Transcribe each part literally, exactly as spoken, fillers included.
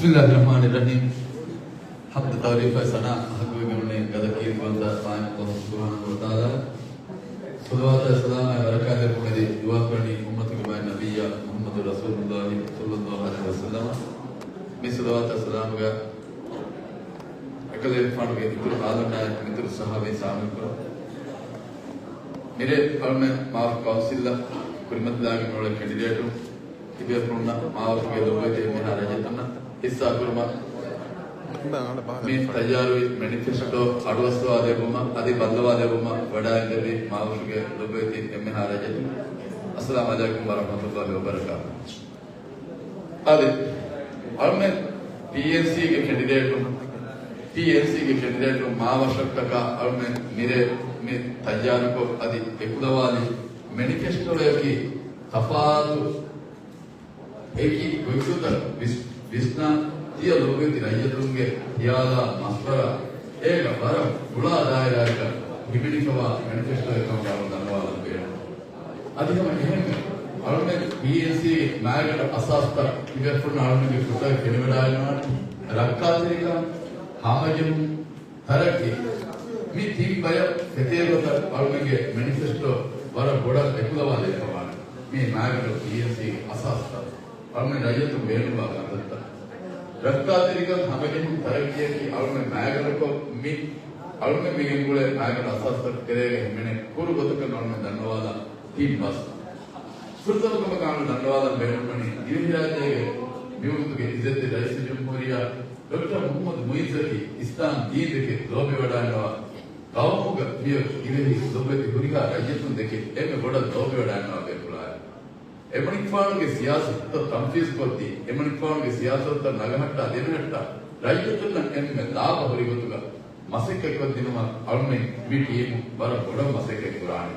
ބިސްމިއްލާހި ރަޙްމާނި ރަޙީމް. ޙަމްދު ތަޢުރީފާއި ސަނާ ޙައްޤުވެގެން އުޅެނީ ގަދަ ކީރިތިވަންތަ ޤާއިމު ﷲ ސުބްޙާނަހޫ ވަތަޢާލާ. ޞަލަވާތާއި ސަލާމާއި ބަރަކާތް ލެއްވުން އެދި ދުޢާކުރަނީ އުއްމަތުގެ މާތް ނަބިއްޔާ މުޙައްމަދު ރަސޫލުﷲ ޞައްލަﷲ ޢަލައިހި ވަސައްލަމަ. މި ޞަލަވާތާއި ސަލާމުގަ އެކަލޭގެފާނުގެ އިތުރު އާލުންނާއި މިތުރު ޞަޙާބީން ޝާމިލްކުރަން. މިރޭ އަޅުމެން މާފް ކައުންސިލްއަށް ކުރިމަތިލާގެން އުޅޭ ކެންޑިޑޭޓުން ތިބޭފުޅުންނަށް މާވަށުގެ ލޮބުވެތި އެންމެހާ ރައްޔިތުންނަށް ޙިއްސާކުރުމަށް މި ތައްޔާރުވި މެނިފެސްޓޯ އަޑުއައްސަވާލެއްވުމަށް އަދި ބައްލަވާލެއްވުމަށް ވަޑައިގެންނެވި މާވަށުގެ ލޮބުވެތި އެންމެހާ ރައްޔިތުން، އައްސަލާމު ޢަލައިކުމް ވަރަޙްމަތުﷲ ވަބަރަކާތު. އަދި އަޅުމެން ޕީއެންސީގެ ކެންޑިޑޭޓުން، ޕީއެންސީގެ ކެންޑިޑޭޓުން މާވަށަށްޓަކާ އަޅުމެން މިރޭ މި ތައްޔާރުކޮށް އަދި އެކުލަވާލި މެނިފެސްޓޯއަކީ ތަފާތު އެކި ގޮތްގޮތަށް ވިސް-، ވިސްނާ، ތިޔަ ލޮބުވެތި ރައްޔިތުންގެ ޚިޔާލާ މަޝްވަރާ އޭގަ ވަރަށް ފުޅާ ދާއިރާއަކަށް ހިމެނިފަވާ މެނިފެސްޓޯއެއް ކަމަށް އަޅުން ދަންނަވާލަން ބޭނުން. އަދި ހަމަ އެހެންމެ އަޅުމެން ޕީއެންސީގެ މާގަނޑު އަސާސްތައް ތިބޭފުޅުން އަޅުމެންގެ ފުޓަށް ފެނިވަޑައިގަންނަވާނެ. ރައްކާތެރިކަން، ހަމަޖެހުން، ތަރައްގީ، މި ތިން ބަޔަށް ފެތޭގޮތަށް އަޅުމެންގެ މެނިފެސްޓޯ ވަރަށް ބޮޑަށް އެކުލަވާލެވިފަވާނެ. މީ މާގަނޑު ޕީއެންސީގެ އަސާސްތައް. އަޅުމެން ރައްޔިތުން ބޭނުންވާ ކަންތައްތައް. ރައްކާތެރިކަން ހަމަޖެހުން ތަރައްގީއަކީ އަޅުމެން މާގަނޑަކޮށް މި އަޅުމެން މި ގެންގުޅޭ މާގަނޑު އަސާސްތައް ކެރޭގަ ހިމެނޭ ކުރު ގޮތަކަށް އަޅުމެން ދަންނަވާލާ ތިން ބަސް. ފުރަތަމަ ކަމަކަށް އަޅުގަނޑު ދަންނަވާލަން ބޭނުންވަނީ ދިވެހިރާއްޖޭގެ މިވަގުތުގެ އިއްޒަތްތެރި ރައީސުލްޖުމްހޫރިއްޔާ ޑޮކްޓަރ މުޙައްމަދު މުޢިއްޒަކީ އިސްލާމް ދީންދެކެ ލޯބިވަޑައިގަންނަވާ ޤައުމުގަ މިއޮތް ދިވެހި ލޮބުވެތި ހުރިހާ ރައްޔިތުންދެކެ އެންމެ ބޮޑަށް ލޯބިވަޑައިގަންނަވާ ބޭފުޅާއި، އެމަނިކުފާނުގެ ސިޔާސަތުތައް ތަންފީޒުކޮށްދީ، އެމަނިކުފާނުގެ ސިޔާސަތުތައް ނަގަހައްޓާ ދެމެހައްޓާ، ރައްޔިތުންނަށް އެންމެ ލާބަ ހުރި ގޮތުގަ މަސައްކަތްކޮށްދިނުމަށް އަޅުމެން މި ޓީމު ވަރަށް ބޮޑަށް މަސައްކަތް ކުރާނެ.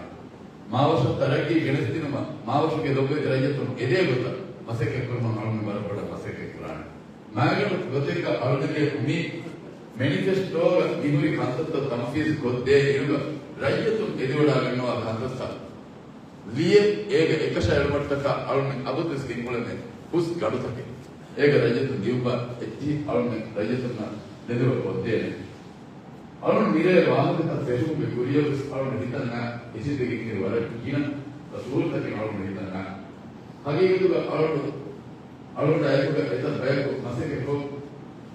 މާވަށަށް ތަރައްގީ ގެނެސްދިނުމަށް، މާވަށުގެ ލޮބުވެތި ރައްޔިތުން އެދޭ ގޮތަށް މަސައްކަތްކުރުމަށް އަޅުމެން ވަރަށް ބޮޑަށް މަސައްކަތްކުރާނެ. މާގަނޑު ގޮތެއްގަ އަޅުމެންގެ މި މެނިފެސްޓޯގަ މިހުރި ކަންތައްތައް ތަންފީޒު ކޮށްދޭ އިރުގަ ރައްޔިތުން އެދިވަޑައިގަންނަވާ ކަންތައްތައް ލިޔެ އޭގަ އެކަށައިލުމަށްޓަކާ އަޅުމެން އަބަދުވެސް ގެންގުޅެމެ ހުސް ގަނޑުތަކެއް. އޭގަ ރައްޔިތުން ލިޔުއްވާ އެއްޗިހި އަޅުމެން ރައްޔިތުންނަށް ދެދޮރަށް ކޮށްދޭނެ. އަޅުން މިރޭ ވާހަކަތައް ފެށުމުގެ ކުރިޔަށްވެސް އަޅުން ހިތަށް ނާ އެއްޗެއް ދެގެން ވަރަށް ގިނަ ސުވަރުތަކެއް އަޅުން ހިތަށް ނާ. ހަގީގަތުގަ އަޅުން، އަޅުން އަޔަކުގަ އެތައް ބަޔަކު މަސައްކަތްކޮށް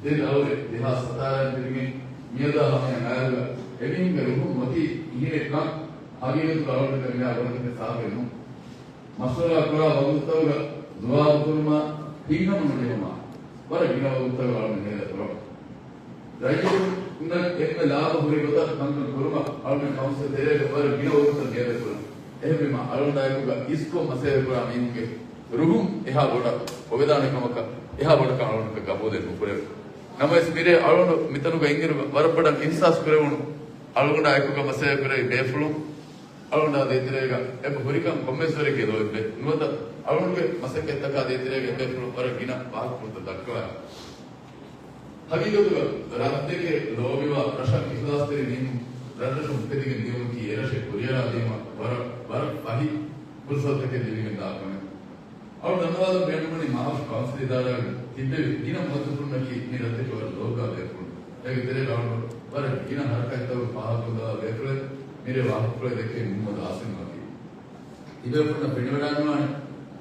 ދެ ދައުރެއް ދެހާސް ސަތާރައިން ތިބިގެން މިއަދާ ހަމަޔަށް އައިރުގަ އެމީހުންގެ ރުހުން އޮތީ އިހިނެއްކަން ހަގީގަތުގަ އަޅުން މިހާ ގޮތަކަށް ސާފެއް ނޫން. މަޝްވަރާ ކުރާ ވަގުތުތަކުގަ ޒުވާބު ކުރުމާ، ހިތްހަމަ ނުޖެހުމާ، ވަރަށް ގިނަ ވަގުތުތަކުގަ އަޅުން ހޭދަ ކުރަން. ރައްޔިތުންނަށް އެންމެ ލާބަ ހުރި ގޮތަށް ކަންކަން ކުރުމަށް އަޅުގަނޑު ކައުންސިލް ތެރޭގަ ވަރަށް ގިނަ ވަގުތުތައް ހޭދަ ކުރަން. އެހެންވީމަ އަޅުގަނޑާއެކުގަ އިސްކޮށް މަސައްކަތް ކުރާ މީހުންގެ ރުހުން އެހާ ބޮޑަށް އޮވެދާނެ ކަމަކަށް، އެހާ ބޮޑަކަށް އަޅުގަނޑަކަށް ގަބޫލެއް ނުކުރެވޭ. ނަމަވެސް މިރޭ އަޅުގަނޑު މިތަނުގަ އިންއިރުގަ ވަރަށް ބޮޑަށް އިހްސާސް ކުރެވުނު އަޅުގަނޑާއެކުގަ މަސައްކަތް ކުރެވި ބޭފުޅުން އަޅުގަނޑާ ދޭތެރޭގަ އެބަ ހުރިކަން ކޮންމެސްވަރެއްގެ ލޯތްބެއް ނުވަތަ އަޅުގަނޑުގެ މަސައްކަތްތަކާ ދޭތެރޭގަ އެބޭފުޅުން ވަރަށް ގިނަ ވާހަކަފުޅުތައް ދައްކަވާ. ހަގީގަތުގަ ރަށްދެކެ ލޯބިވާ ރަށަށް އިޚްލާޞްތެރި މީހުން ރަށްރަށުން އުފެދިގެން ދިޔުމަކީ އެރަށެއް ކުރިއަރާދީމަ ވަރަށް، ވަރަށް ފަހި ފުރުސަތުތަކެއް ލިބިގެން ދާ ކަމެއް. އަޅު ދަންނަވާލަން ބޭނުންވަނީ މާވަށު ކައުންސިލް އިދާރާގަ ތިއްބެވި ގިނަ މުވައްޒަފުންނަކީ މި ރަށްދެކެ ވަރަށް ލޯބިވާ ބޭފުޅުން. އޭގެ ތެރޭގަ އަޅުގަނޑު ވަރަށް ގިނަ ހަރަކާތްތަކުގެ ފާހަގަކޮށްލަވާ ބޭފުޅެއް މިރޭ ވާހަކަފުޅެއް ދެއްކެވި މުޙައްމަދު އާސިމްއަކީ. ތިބޭފުޅުންނަށް ފެނިވަޑައިގަންނަވާނެ.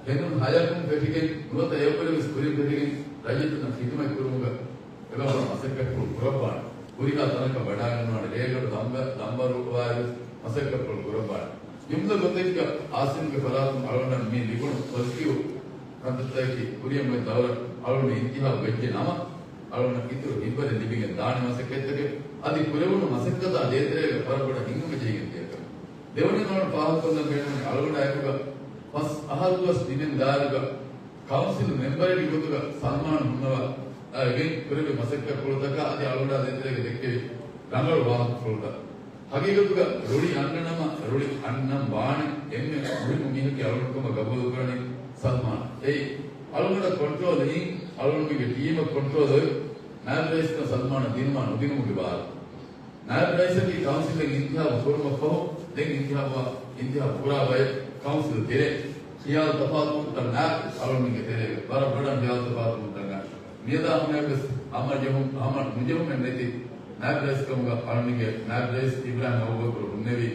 ހެނދުން ހަޔަކުން ފެށިގެން ނުވަތަ އެއަށްވުރެ ވެސް ކުރިން ފެށިގެން ރައްޔިތުންނަށް ޚިދުމަތް ކުރުމުގަ އެބަ ބޮޑަށް މަސައްކަތްޕުޅު ކުރައްވާނެ. ހުރިހާ ތަނަކަށް ވަޑައިގަންނަވާނެ. ރޭގަނޑު ލަނބަ-، ލަނބަރުވާއިރު ވެސް މަސައްކަތްޕުޅު ކުރައްވާނެ. ޖުމްލަ ގޮތެއްގަ އާސިމްގެ ފަރާތުން އަޅުގަނޑަށް މި ލިބުނު ޕޮޒިޓިވް ކަންތައްތަކަކީ ކުރިއަށް އޮތް ދައުރަށް އަޅުގަނޑު އިންތިހާބު ވެއްޖެ ނަމަ، އަޅުގަނޑަށް އިތުރު ހިތްވަރެއް ލިބިގެން ދާނެ މަސައްކަތްތަކެއް. އަދި ކުރެވުނު މަސައްކަތާ ދޭތެރޭގަ ވަރަށް ބޮޑަށް ހިތްހަމަޖެހިގެން ދިޔަކަން. ދެވަނަ އަޅުގަނޑު ފާހަގަކޮށްލަން ބޭނުންވަނީ އަޅުގަނޑާއެކުގަ ފަސް އަހަރު ދުވަސް ނިމެން ދާއިރުގަ ކައުންސިލް މެމްބަރެއްގެ ގޮތުގަ ސަލްމާން ހުންނަވާ، އާ، ގެން ކުރެއްވި މަސައްކަތްޕުޅުތަކާ އަދި އަޅުގަނޑާ ދޭތެރޭގަ ދެއްކެވި ރަނގަޅު ވާހަކަފުޅުތައް. ހަގީގަތުގަ ރުޅި އަންނަ ނަމަ، ރުޅި އަންނަން ވާނެ އެންމެ މުހިއްމު މީހަކީ އަޅުގަނޑު ކަމަށް ގަބޫލުކުރަނީ ސަލްމާން. އެއީ، އަޅުގަނޑަށް ކޮންޓްރޯލް އިން، އަޅުގަނޑުގެ ޓީމަށް ކޮންޓްރޯލް އޮތް، ނާއިބް ރައީސްކަން ސަލްމާނަށް ދިނުމާ ނުދިނުމުގެ ބާރު. ނާއިބް ރައީސަކީ ކައުންސިލެއް އިންތިހާބު ކުރުމަށްފަހު، ދެން އިންތިހާބު، އިންތިހާބު ކުރާ ބައެއް ކައުންސިލް ތެރޭ. ޚިޔާލު ތަފާތުކަން ނާއި އަޅުގަނޑުގެ ތެރޭގަ. ވަރަށް ބޮޑަށް ޚިޔާލު ތަފާތުކަން ނާއި. މިއަދާ ހަމަޔަށްވެސް ހަމަ ޖެހުން، ހަމަ ނުޖެހުމެއް ނެތި ނާއިބް ރައީސް ކަމުގަ އަޅުމެންގެ ނާއިބް ރައީސް އިބްރާހިމް އަބޫބަކުރު ހުންނެވި،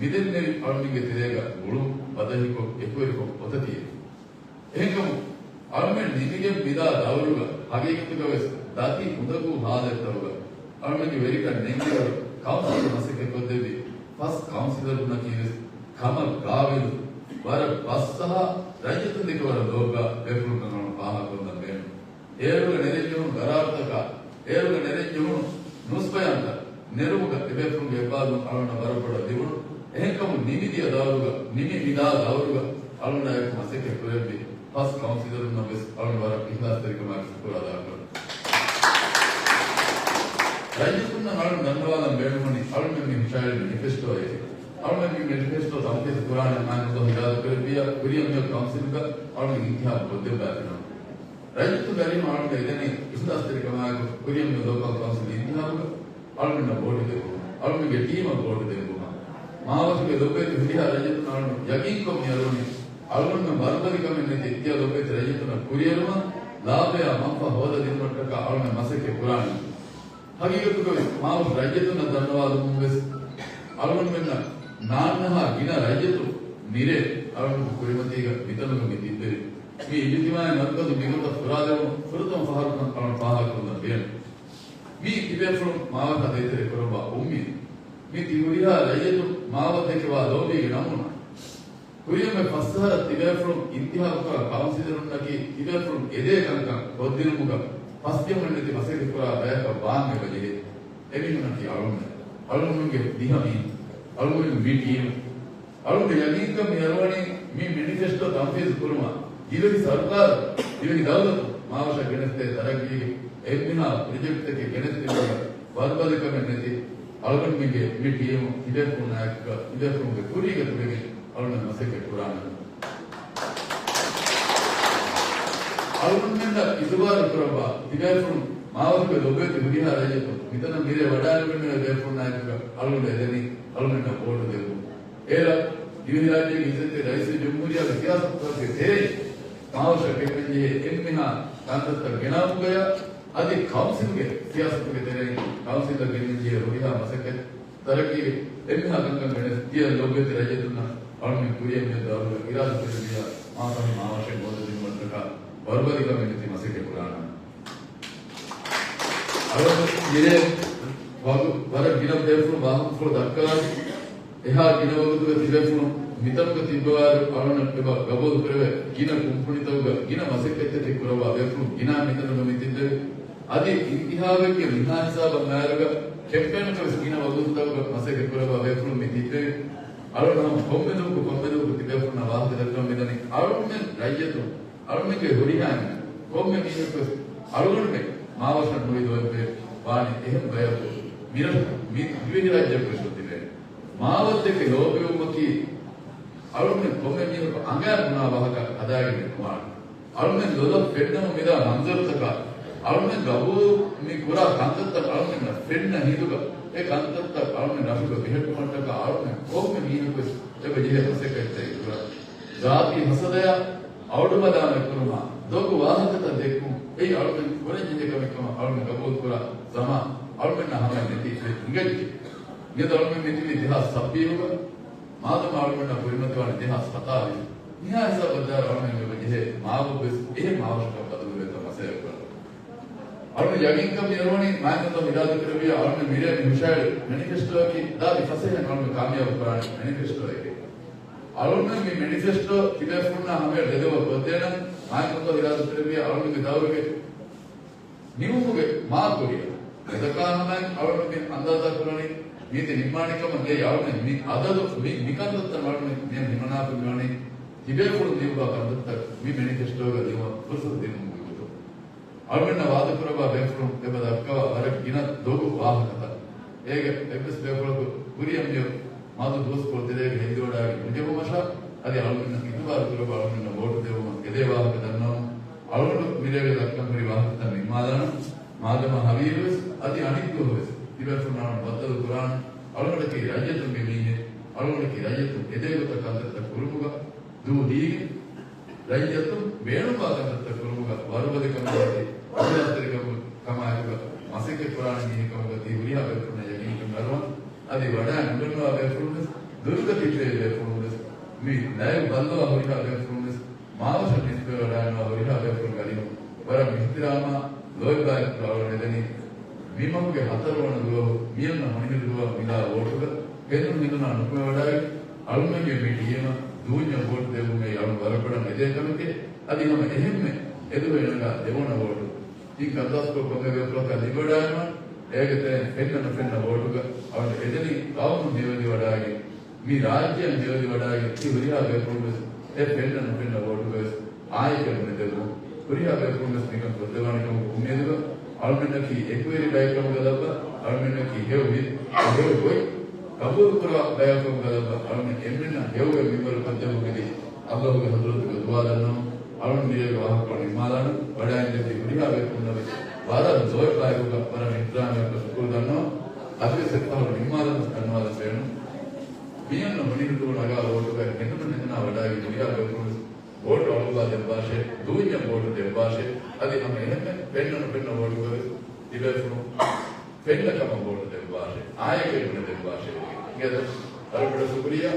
މިދެންނެވި އަޅުމެންގެ ތެރޭގަ ގުޅުން ބަދަހިކޮށް އެކުވެރިކޮށް އޮތަތީ. އެހެންކަމުން، އަޅުމެން ނިމިގެން ވިދާ ދައުރުގަ ހަގީގަތުގަވެސް ދަތި އުނދަގޫ ހާލަތްތަކުގަ އަޅުމެންގެ ވެރިކަން ނެންގިވަރު ކައުންސިލް މަސައްކަތްކޮށްދެއްވި ފަސް ކައުންސިލަރުންނަކީވެސް ކަމަށް ގާބިލު، ވަރަށް ބަސްއަހާ، ރައްޔިތުން ދެކެ ވަރަށް ލޯބިވާ ބޭފުޅުންކަން އަޅުން ފާހަގަކޮށްލަން ބޭނުން. އޭރުގަ ނެރެންޖެހުނު ގަރާރުތަކާ، އޭރުގަ ނެރެންޖެހުނު ނޫސްބަޔާންތައް ނެރުމުގަ އެބޭފުޅުންގެ އެއްބާރުލުން އަޅުންނަށް ވަރަށް ބޮޑަށް ލިބުނު. އެހެންކަމުން ނިމިދިޔަ ދައުރުގަ، ނިމި ވިދާ ދައުރުގަ އަޅުންނާއެކު މަސައްކަތް ކުރެއްވި ފަސް ކައުންސިލަރުންނަށް ވެސް އަޅުން ވަރަށް އިޚްލާޞްތެރިކަމާއެކު ޝުކުރު އަދާކުރަން. ރައްޔިތުންނަށް އަޅުން ދަންނަވާލަން ބޭނުންވަނީ އަޅުމެން މި ހުށަހެޅި މެނިފެސްޓޯއެކޭ. އަޅުމެން މި މެނިފެސްޓޯ ތަންފީޒު ކުރާނެ މާތް ﷲ އިރާދަކުރެއްވިއްޔާ ކުރިއަށް މިއޮތް ކައުންސިލްގަ އަޅުމެން އިންތިހާބު ކޮށްދެއްވާތި ނަމަ. ރައްޔިތުންގެ އަރިހުން އަޅުމެން އެދެނީ އިޚްލާޞްތެރިކަމާއެކު ކުރިއަށް މިއޮތް ލޯކަލް ކައުންސިލް އިންތިހާބުގަ އަޅުމެންނަށް ވޯޓު ދެއްވުމަށް، އަޅުމެންގެ ޓީމަށް ވޯޓު ދެއްވުމަށް. މާވަށުގެ ލޮބުވެތި ހުރިހާ ރައްޔިތުން އަޅުން ޔަގީންކޮށް މި އަރުވަނީ އަޅުގަނޑުމެން ވަރުބަލިކަމެއް ނެތި ތިޔަ ލޮބުވެތި ރައްޔިތުންނަށް ކުރިއެރުމަށް، ލާބަޔާ މަންފާ ހޯދަދިނުމަށްޓަކާ އަޅުމެން މަސައްކަތް ކުރާނީ. ހަގީގަތުގަވެސް މާވަށު ރައްޔިތުންނަށް ދަންނަވާލުމުންވެސް އަޅުގަނޑުމެންނަށް ނާންނަހާ ގިނަ ރައްޔިތުން މިރޭ އަޅުގަނޑުގެ ކުރިމަތީގަ މިތަނުގަ މި ތިއްބެވި. މި އިޖުތިމާޢީ މަރުކަޒު މިގޮތަށް ފުރާލެވުނު ފުރަތަމަ ފަހަރުކަން އަޅުން ފާހަގަކޮށްލަން ބޭނުން. މީ ތިބޭފުޅުން މާވަށާ ދޭތެރެ ކުރައްވާ އުއްމީދު. މީ ތި ހުރިހާ ރައްޔިތުން މާވަށް ދެކެވާ ލޯބީގެ ނަމޫނާ. ކުރިއަށް މި ފަސް އަހަރަށް ތިބޭފުޅުން އިންތިހާބުކުރާ ކައުންސިލަރުންނަކީ ތިބޭފުޅުން އެދޭ ކަންކަން ކޮށްދިނުމުގަ ފަސްޖެހުމެއްނެތި މަސައްކަތްކުރާ ބަޔަކަށް ވާން އެބަޖެހޭ. އެމީހުންނަކީ އަޅުންނޭ. އަޅުންމެންގެ ދިހަ މީހުން. އަޅުންމެން މި ޓީމު. އަޅުގެ ޔަގީންކަން މި އަރުވަނީ މި މެނިފެސްޓޯ ތަންފީޒު ކުރުމަށް. ދިވެހި ސަރުކާރު، ދިވެހި ދައުލަތު މާވަށަށް ގެނެސްދޭ ތަރައްގީގެ އެންމެހާ ޕްރޮޖެކްޓްތަކެއް ގެނެސްދިނުމަށް ވަރުބަލިކަމެއް ނެތި އަޅުގަނޑުމެންގެ މި ޓީމު ތިބޭފުޅުންނާއެކުގަ ތިބޭފުޅުންގެ ކުރީގަ ތިބެގެން އަޅުގަނޑު މަސައްކަތް ކުރާނަން. އަޅުގަނޑުމެންނަށް އިތުބާރު ކުރައްވާ ތިބޭފުޅުން މާވަށުގެ ލޮބުވެތި ހުރިހާ ރައްޔިތުން މިތަނަށް މިރޭ ވަޑާންވެގެންނެވި ބޭފުޅުންނާއެކުގަ އަޅުގަނޑު އެދެނީ އަޅުގަނޑަށް ވޯޓު ދެއްވުން. އޭރަށް ދިވެހިރާއްޖޭގެ އިއްޒަތްތެރި ރައީސުލްޖުމްހޫރިއްޔާގެ ސިޔާސަތުތަކުގެ ތެރެއިން މާވަށަށް ކެނޑެންޖެހޭ އެންމެހާ ކަންތައްތައް ގެނާ މުގަޔަށް އަދި ކައުންސިލްގެ ސިޔާސަތުގެ ތެރެއިން ކައުންސިލަށް ގެންނަންޖެހޭ ހުރިހާ މަސައްކަތް ތަރައްގީގެ އެންމެހާ ކަންކަން ގެނެސް ތިޔަ ލޮބުވެތި ރައްޔިތުންނަށް އަޅުމެން ކުރިއަށް މިއޮތް ދައުރުގަ އިރާދަކުރެއްވިއްޔާ މާފަހި މާވަށަށް ހޯދަދިނުމަށްޓަކާ ވަރުބަލިކަމެއް ނެތި މަސައްކަތް ކުރާނަން. އަޅުގަނޑު މިރޭ ވަގު-، ވަރަށް ގިނަ ބޭފުޅުން ވާހަކަފުޅު ދައްކަވާ، އެހާ ގިނަ ވަގުތުގަ ތިބޭފުޅުން މިތަނުގަ ތިއްބަވާއިރު އަޅުގަނޑަށް އެބަ ގަބޫލު ކުރެވޭ ގިނަ ކުންފުނިތަކުގަ ގިނަ މަސައްކަތްތަކެއް ކުރައްވާ ބޭފުޅުން ގިނަ މިތަނުގަ މި ތިއްބެވި. އަދި އިންތިހާބެއްގެ މިހާ ހިސާބަށް މާއިރުގަ ކެމްޕޭނަކަށް ވެސް ގިނަ ވަގުތުތަކުގަ މަސައްކަތް ކުރައްވާ ބޭފުޅުން މި ތިއްބެވި. އަޅުގަނޑު ހަމަ ކޮންމެ ދުވަހަކު ކޮންމެ ދުވަހަކު ތިބޭފުޅުންނާ ވާހަކަ ދައްކަން މިދަނީ އަޅުގަނޑުމެން ރައްޔިތުން އަޅުމެންގެ ހުރިހާ އެންމެ ކޮންމެ މީހަކުވެސް އަޅުގަނޑުމެން މާވަށަށް ނުއިދި އޮތް ބައެއް ވާނީ އެހެން ބަޔަކު މިރަށު މި ދިވެހިރާއްޖެއަކުވެސް ނުތިބޭ. މާވަށްދެކެ ލޯބިވުމަކީ އަޅުމެން ކޮންމެ މީހަކު އަނގައިން ބުނާ ވާހަކަ ހަދާގެން ނުވާނެ. އަޅުމެން ލޮލަށް ފެންނަމުން މިދާ މަންޒަރުތަކާ، އަޅުމެން ގަބޫލު މި ކުރާ ކަންތައްތައް އަޅުމެންނަށް ފެންނަ ހިނދުގަ، އެ ކަންތައްތައް އަޅުމެން ރަށުގަ ބެހެއްޓުމަށްޓަކާ އަޅުމެން ކޮންމެ މީހަކުވެސް އެބަ ޖެހޭ މަސައްކަތްތައް ކުރަން. ޒާތީ ހަސަދަޔާ އައުޑު ބަލާމަތް ކުރުމާ، ދޮގު ވާހަކަތައް ދެއްކުން، އެއީ އަޅުމެން ކުރަން ޖެހޭ ކަމެއް ކަމަށް އަޅުމެން ގަބޫލު ކުރާ ޒަމާން އަޅުމެންނާ ހަމައަށް ނެތި އެއް ހިނގައްޖެ. މިއަދު އަޅުމެން މި ތިބީ ދެހާސް ސައްބީސްގަ، މާދަމާ އަޅުމެންނަށް ކުރިމަތިވާނީ ދެހާސް ހަތާރަ. މިހާ ހިސާބަށް ދާއިރު އަޅުމެން އެބަ ޖެހޭ މާވަށްވެސް އެހެން މާވަށަކަށް ބަދަލުވެވޭތޯ މަސައްކަތް ކުރަން. އަޅުގަނޑު ޔަގީންކަން މި އަރުވަނީ މާތް ﷲ އިރާދަކުރެއްވިއްޔާ އަޅުގަނޑު މިރޭ މި ހުށަހެޅި މެނިފެސްޓޯއަކީ ދާދި ފަސޭހައިން އަޅުގަނޑު ކާމިޔާބު ކުރާނެ މެނިފެސްޓޯއެކޭ. އަޅުގަނޑު މި މެނިފެސްޓޯ ތިބޭފުޅުންނާ ހަމަޔަށް ޅެދެވަ ކޮށްދޭނަން މާތް ﷲ އިރާދަކުރެއްވިއްޔާ އަޅުގަނޑުގެ ދައުރުގެ ނިމުމުގެ މާ ކުރިއަށް. އެތަކާ ހަމަޔަށް އަޅުގަނޑު މި އަންދާޒާ ކުރަނީ މީތި ނިންމާނެ ކަމަށް. އެއީ އަޅުގަނޑު މި އަދަދު މި، މި ކަންތައްތައް އަޅުގަނޑު މި ހިމަނާފަ މިވަނީ ތިބޭފުޅުން ލިޔުއްވާ ކަންތައްތައް މި މެނިފެސްޓޯގަ ލިޔުމަށް ފުރުސަތު ދިނުމުގެ ގޮތުން. އަޅުގަނޑަށް ވާދަކުރައްވާ ބޭފުޅުން އެބަ ދައްކަވާ ވަރަށް ގިނަ ދޮގު ވާހަކަތައް. އޭގެ އެއްވެސް ބޭފުޅަކު ކުރިއަށް މިއޮތް މަދު ދުވަސްކޮޅު ތެރޭގަ ހެދިވަޑައިގެން ނުޖެހުމަށާ، އަދި އަޅުގަނޑަށް އިތުބާރު ކުރައްވާ އަޅުގަނޑަށް ވޯޓު ދެއްވުމަށް އެދޭ ވާހަކަ ދަންނަވަމުން، އަޅުގަނޑު މިރޭގަ ދައްކަން ހުރި ވާހަކަތައް ނިންމާލާނަން. މާދަމާ ހަވީރުވެސް އަދި އަނެއް ދުވަހުވެސް ތިބޭފުޅުން އަޅުގަނޑު ބައްދަލު ކުރާނަން. އަޅުގަނޑަކީ ރައްޔިތުންގެ މީހެއް. އަޅުގަނޑަކީ ރައްޔިތުން އެދޭ ގޮތަށް ކަންތައްތައް ކުރުމުގަ ދޫ ހީގެން، ރައްޔިތުން ބޭނުންވާ ކަންތައްތައް ކުރުމުގަ ވަރުބަލިކަމެއް ނެތި ރަސްކަމާއެކުގަ މަސައްކަތް ކުރާނެ މީހެއް ކަމުގަ ތި ހުރިހާ ބޭފުޅުންނަށް ޔަގީންކަން އަރުވަން. އަދި ވަޑައި ނުގަންނަވާ ބޭފުޅުން ވެސް، ދުރުގަ ތިއްބެވި ބޭފުޅުން ވެސް، މި ލައިވް ބައްލަވާ ހުރިހާ ބޭފުޅުން ވެސް، މާވަށަށް ނިސްބަތްވެވަޑައިގަންނަވާ ހުރިހާ ބޭފުޅުންގެ އަރިހުން ވަރަށް އިޙްތިރާމާ ލޯތްބާއެކު އަޅުގަނޑު އެދެނީ. މި މަހުގެ ހަތަރުވަނަ ދުވަހު މިއަންނަ ހޮނިހިރު ދުވަހު މިލާ ވޯޓުގަ ހެނދުނު ހެނދުނާ ނުކުމެވަޑައިގެން، އަޅުމެންގެ މި ޓީމަށް ދޫންޏަށް ވޯޓު ދެއްވުމަށް އަޅުން ވަރަށް ބޮޑަށް އެދޭ ކަމެކޭ. އަދި ހަމަ އެހެންމެ އެދުވަހު އެނގާ ދެވަނަ ވޯޓު ތިން ކަންތައްކޮށް ކޮންމެ ބޭފުޅަކަށް ލިބިވަޑައިގަންނަވާ. އޭގެ ތެރެއިން ފެންނަ ނުފެންނަ ވޯޓުގަ އަޅުގަނޑު އެދެނީ ޤައުމުން ހެޔޮއެދިވަޑައިގެން، މި ރާއްޖެއަށް ހެޔޮއެދިވަޑައިގެން ތި ހުރިހާ ބޭފުޅުން ވެސް އެ ފެންނަ ނުފެންނަ ވޯޓުގަ ވެސް އާއެކެއް ނުނެދެއްވުން. ހުރިހާ ބޭފުޅުން ވެސް މިކަން ކޮށްދެވާނެ ކަމުގެ އުއްމީދުގަ އަޅުމެންނަކީ އެކުވެރި ބައެއް ކަމުގަ ލައްވާ، އަޅުމެންނަކީ ހެޔޮ ހިތް، ހެޔޮ ގޮތް ޤަބޫލުކުރާ ބައެއް ކަމުގަ ލައްވާ، އަޅުމެން އެންމެންނަށް ހެޔޮގޮތް މިންވަރު ކޮށްދެއްވުމަށް އައްލާހުގެ ޙަޟްރަތުގަ ދުޢާ ދަންނަވަން. އަޅުން މިރޭގެ ވާހަކަކޮޅު ނިންމާލާނަން. ވަޑައިގެން ދެއްވި ހުރިހާ ބޭފުޅުންނަށް ވެސް ވަރަށް ލޯތްބާއެކުގަ ވަރަށް އިޙްތިރާމް އެކުގަ ޝުކުރު ދަންނަވަން. އަދިވެސް އެއްފަހަރު ނިންމާލަން ވެސް ދަންނަވާލަން ބޭނުން. މިއަންނަ ހޮނިހިރު ދުވަހު ނަގާ ވޯޓުގައި ހެނދުނު ހެނދުނާ ވަޑައިގެން ހުރިހާ ބޭފުޅުން ވެސް ވޯޓު އަޅުއްވާ ދެއްވާށޭ، ދޫންޏަށް ވޯޓު ދެއްވާށޭ. އަދި ހަމަ އެހެންމެ ފެންނަ ނުފެންނަ ވޯޓުގައި ތިބޭފުޅުން ފެންނަ ކަމަށް ވޯޓު ދެއްވާށޭ، އާއެކެއް ނުނެދެއްވާށޭ. އިނގޭތަ؟ ވަރަށް ބޮޑަށް ޝުކުރިއްޔާ.